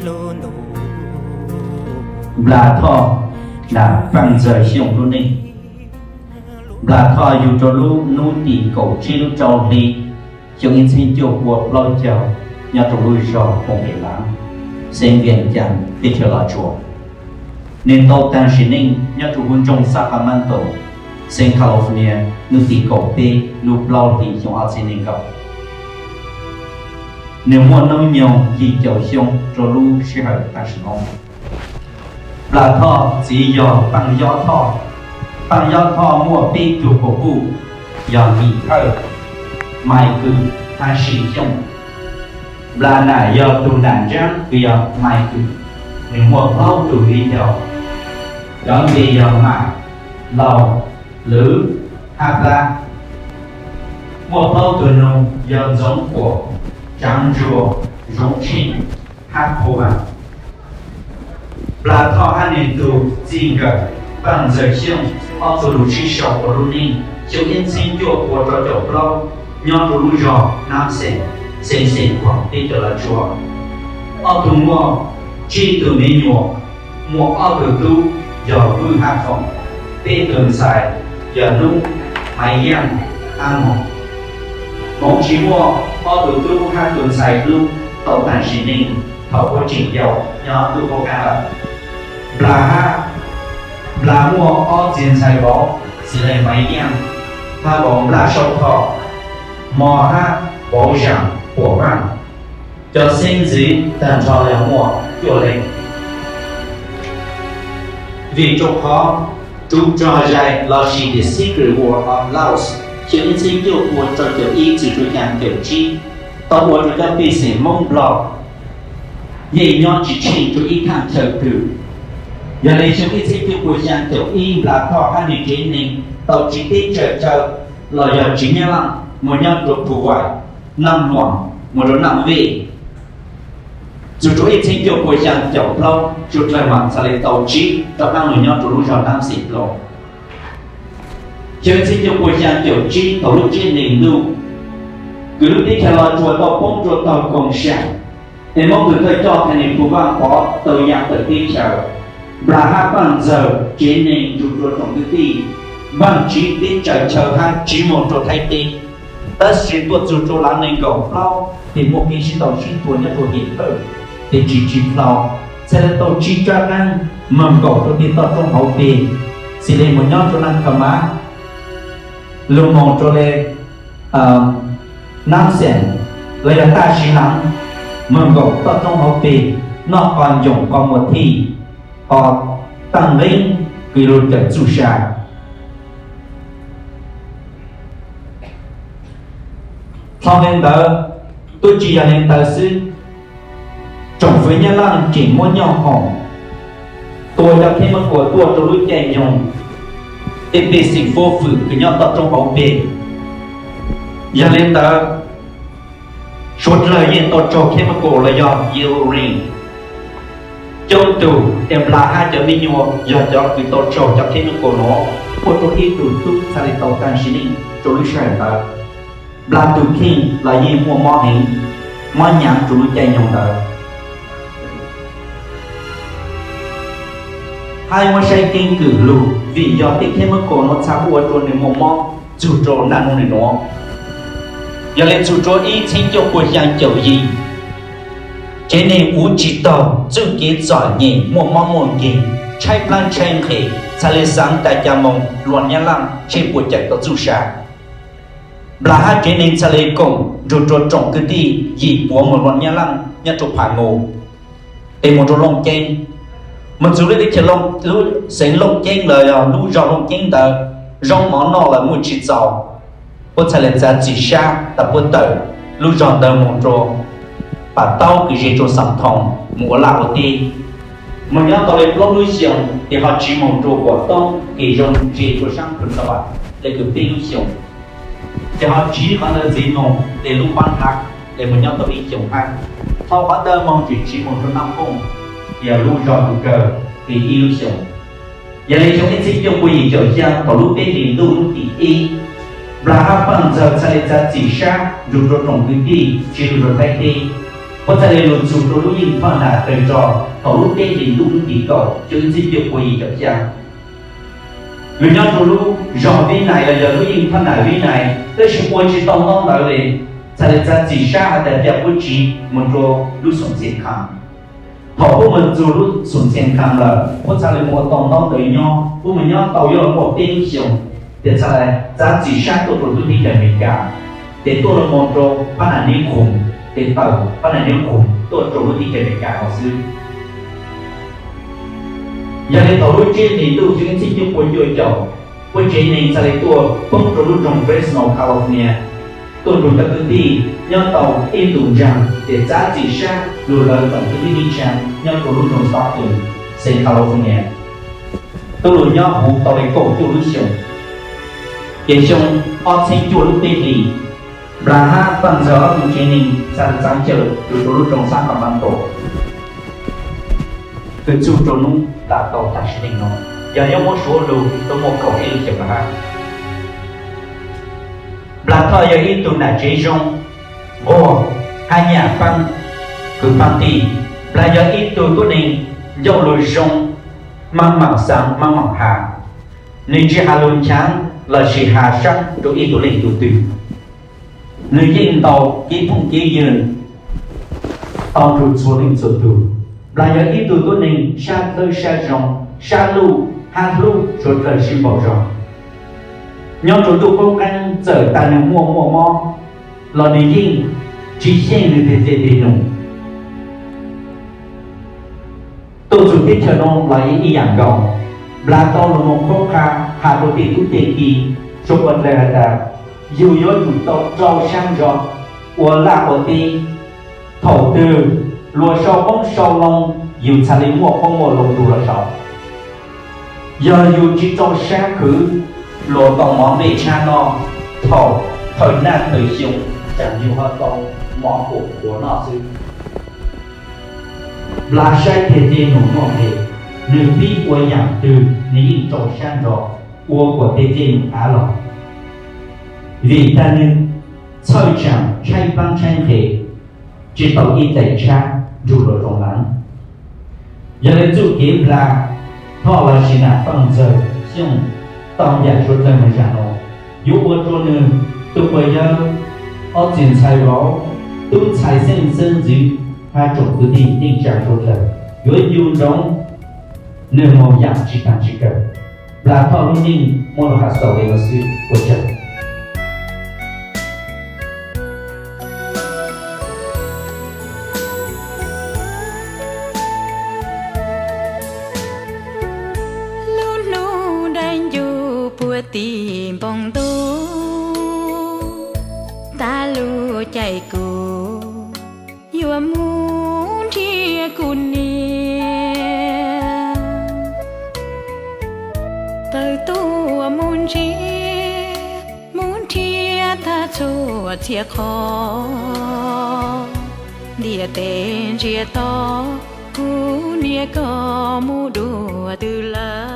Nplas Thoj, Nplas Paj Ntxawg Xyooj lub neej. Nplas Thoj yug rau lub hnub tim kaum tsib lub rau hli, xyoo ib txhiab cuaj pua plaub caug, nyob rau lub zos Phoos Pem Lav, xeev Vias Cas, teb chaws Los Tsuas. Nws tau taag sim neej nyob rau hauv nroog Sacramento, xeev California, hnub tim kaum peb lub plaub hli xyoo ob txhiab nees nkaum. Nws muaj hnub nyoog yim caum xyoo rau lub sij hawm tam sim no. Nplas Thoj txiv yog Paaj Yob Thoj. Paaj Yob Thoj muaj peb tug quas puj, yog Mim Thawj, Maiv Kws, hab Sim Xyooj. Nplas Nam yog tug nam ntsaab kws yog Maiv Kws, nws muaj plaub tug viv ncaus, cov npe yog Maiv, Laus, Lwv, hab Plab. Muaj plaub tug nug yog Ntxoov Kuam, Tsaav Ntsuag, Zoov Tsheej, hab Phu Vaam. Nplas Thoj hab nws tug txij nkawm Paaj Ntxawg Xyooj ob tug lug sib sau ua lub neej xyoo ib txhiab cuaj pua rau caum plaub nyob rau lub zog Nab Xeem, xeev Xeem Khuam, teb chaws Los Tsuas. Ob tug muaj tsib tug me nyuam, muaj ob tug tub yog Vwj hab Foom, peb tug ntxhais yog Nub, Maiv Yaaj, hab Moog. Moov tsis muaj ob tug tub hab tug ntxhais hlub tau taag sim neej thaum puab tseem yau nyob lub pob kab lawm. Nplas hab, Nplas muaj ob txiv ntxhais vauv, xws le Maiv Yaaj hab vauv Nplaj Saub Thoj, Mos hab vauv Zaam Puam Vaaj. Cov xeeb ntxwv taag nrho yog muaj cuaj leej. Vim rua qhov ruv rog zais lossis The Secret War of Laos xyoo ib txhiab cuaj pua rau caum ib txug rua xyaa caum tsib tau ua rua cov pej xeem Moob Nplog yeej nyob tsis tsheej rua ib thaaj chaw twg. Yog le xyoo ib txhiab cuaj pua xyaa caum ib Nplas Thoj hab nwg tsev neeg tau tsiv teb tsaws chaw los yog tsiv Nyab Laaj moog nyob rua Phu Vaam, Naaj Muam moog rua Naaj Vej. Txug rua ib txhiab cuaj pua xyaa caum plaub suav dlawg mam txhad le tau tsiv rov qaab lug nyob rua lub zog Nab Xeem Nplog. Xyoo ib txhiab cuaj pua xyaa caum tsib thaum lub tsev neeg ntuj kws lub teb chaws Los Tsuas tau poob rua tog koom sam, es Moob tug thawj coj thaiv nwg Phu Vaaj pov tau yaa tawm teb chaws, Nplas hab Paaj Ntxawg tsev neeg nrug rua tsoom kwv tij npaaj tsiv teb tsaws chaw hab tsiv moog rua Thaib teb. Tab sis tuaj txug rua lav nees nkaum plaub tes muaj kev sib tau sib tua nyob rua Hiam Thawj tes tsis tsiv dlau, txhad le tau tsiv tsab qaab moog nkaum rua tej toj roob hauv pes, xws le moog nyob rua Naj Kha Mab, lug moog rua le Nab Xeem, los yog Taj Siv Lav, moog nkaum toj roob hauv pes, noj qos ncoom qos muas thij, qos taaj nqeeb kws lug cawm txuj sa. Dlhau le ntawd, tub tsis yog le ntawd xwb, tsoom fwv Nyab Laaj tseem muab nyoj hoom tua cov kheb mab kuas tuaj rua lub caij nyoog tej pej xeem fuab fwm kws nyob toj roob hauv pes. Yog le ntawd, suav dlawg yeej tau raug kheb mab kuas los yog Yellow Rain coob tug, es Nplas hab cov me nyuam yog cov kws tau raug cov kheb mab kuas nuav, ua rua ib tug tub txhad le tau taag sim neej rua lub sij hawm ntawd. Nplas tug kheej los yeej muaj mob heev, mob nyaav rua lub caij nyoog ntawd. Hab muab saib keeb kwm lug vim yog tej kheb mab kuas nuav txhad ua rua nwg muaj mob txug rua naj nub nuav. Yog le txug rua ib txheeb cuaj pua xyaa caum yim, tsev neeg Uv Tsis Taug txuj kev txom nyem muaj mob muaj nkeeg, tshaib plab tshaib nqhis, txhad le xaav tas cas moog luas Nyab Laaj seb puas cawm tau txuj sa. Nplas hab tsev neeg txhad le koom nrug rua tsoom kwv tij yim puav moog luas Nyab Laaj nyob rua Phas Nus, tes moog rua Looj Ceeb. Moog txug lub teb chaws, lub xeev Looj Ceeb los yog lub zog Looj Ceeb ntawd, zaub mov noj lawm muaj tsis txaus, puab txhad le txav txim sab tas puab tawm lub zog ntawd moog rua Pas Taub kws ze rua Xas Thoos moog ua laj ua teb. Moog nyob tau le plaub lub xyoos tes ho tsiv moog rua Huam Toob kws zoo ze rua saab Phu Sa Vam le kws peb lub xyoos. Ces ho tsiv qhov ntawd ntxiv moog tes lub Npab Nthab le moog nyob tau ib xyoos hab. Thaus qhov ntawd moog tseem tsiv moog rua Naj Pooj, yog lub zog kws kawg tes ib lub xyoos. Yog le xyoo ib txhiab cuaj pua yim caum xyaa thaum lub peb hlis ntuj lub tim ib, Nplas hab Paaj Ntxawg txhad le txav txim sab nrug rua tsoom kwv tij tsiv lug rua Thaib teb. Puab txhaj le lug txug rua lub yeej Phaj Nam tawg tso thaum lub peb hlis ntuj lub tim kaum xyoo ib txhiab cuaj pua yim caum xya. Lug nyob rua lub zog Vib Nais los yog lub yeej Phaj Nam Vib Nais, tab sis ua tsi tau ntaub ntawv le, txhaj le txav txim sab has tas ca puab tsiv moog rua lub Xoom Xias Kham. Thaum puab moog txug lub Xoom Xias Kham lawm, puab txhaj le moog ua tau ntaub ntawv nyob, puab moog nyob tau yuav muaj peb xyoos, tes txhaj le txav txim sab tuaj rua lub teb chaws Amelikas, tes tuaj le moog rua Phaj Nam Nib Khoom, tes tawm Phaj Nam Nib Khoom tuaj rua lub teb chaws Amelikas no xwb. Yog le thaum lub tsib hlis ntuj xyoo ib txhiab cuaj pua cuaj caum, puab tsev neeg txhaj le tuaj poob rua lub nroog Fresno, California, tuaj nrug cov kwv tij nyob tau ib ntus ntsaag tes txav txim sab lug lawv tsoom kwv tij neej tsaa nyob rua lub nroog Stockton, xeev California. Tub lug nyob huv tau le kaum cuaj lub xyoos, ces xyoo ob txhiab cuaj lub peb hlis, Nplas hab Paj Ntxawg ob tug tsev neeg txhaj le txav cawm lug rua lub nroog Sacramento, kws txug rua nub tas tau tam sim neej no, yog yuav muab suav lug tau muaj kaum ib lub xyoos lawm hab. Nplas Thoj yog ib tug nam tsev zoo, nquag, hab nyam paab kwv paab tij. Nplas yog ib tug tuab neeg ncauj lug zoo, maaj maam xaav maaj maam has. Nwg tsi has lug nchaav lossis has saab rua ib tug leej tug twg. Nwg yeej ntaus kev phooj kev ywg tau nrug txhua leej txhua tug. Nplas yog ib tug tuab neeg sab dlawb sab zoo, sab luj hab hlub suav dlawg sib npaum zog. Nyob rua ntuj qoob qeeb txawm tas nwg muaj muaj mob los nwg yeej tsi xyeej nwg teg teg num. Tuaj txug teb chaws no los yeej ib yaam nkaus. Nplas tau lug moog qhuab qha has rua tej tub tej ki suav dlawg has tas, yug yuav tsum tau rau sab ntso ua laj ua teb. Thaum twg luas sau qoob sau loo, yug txhaj le muaj qoob muaj loo nrug luas sau. Yog yug tsi rau sab khwv luas tau mov nplej tshab noj, thaum thawm naj thawm xyoo tsaam yug ho tau mov kuam qhuav noj xwb. Nplas saib teg teg num muaj nqis, nwg pib ua yaam twg nwg yeej rau sab ntso ua kuas teg teg num av los, vim tas nwg txhawj tsaam tshaib plaab tshaib nqhis, tsi tau ib daim tshab nrug luas zoo lawm. Yog le txuj kev Nplas Thoj lossis nam Paj Ntxawg Xyooj tau ncaam suav dlawg moog zaam nuav, yuav ua rua nwg tug quas yawg, ob txiv ntxhais vauv, tub ntxhais xeeb xeeb ntxwv hab tsoom kwv tij neej tsaa suav dlawg yuav ncu ntsoov nwg moog yaam tsi taag tsi kawg. Nplas Thoj lub neej muab lug has xaus le nuav xwb, ua tsaug. Lub hnub dai ncuj puag tim npoo ntuj, tag lub caij kuv yuav mus nrhiav kuv niam. Tawm tuaj mus ntsib, mus nrhiav tag txhua txhia qhov, ntiaj teb ntsiag to, kuv niam koj mus dua twg lawm.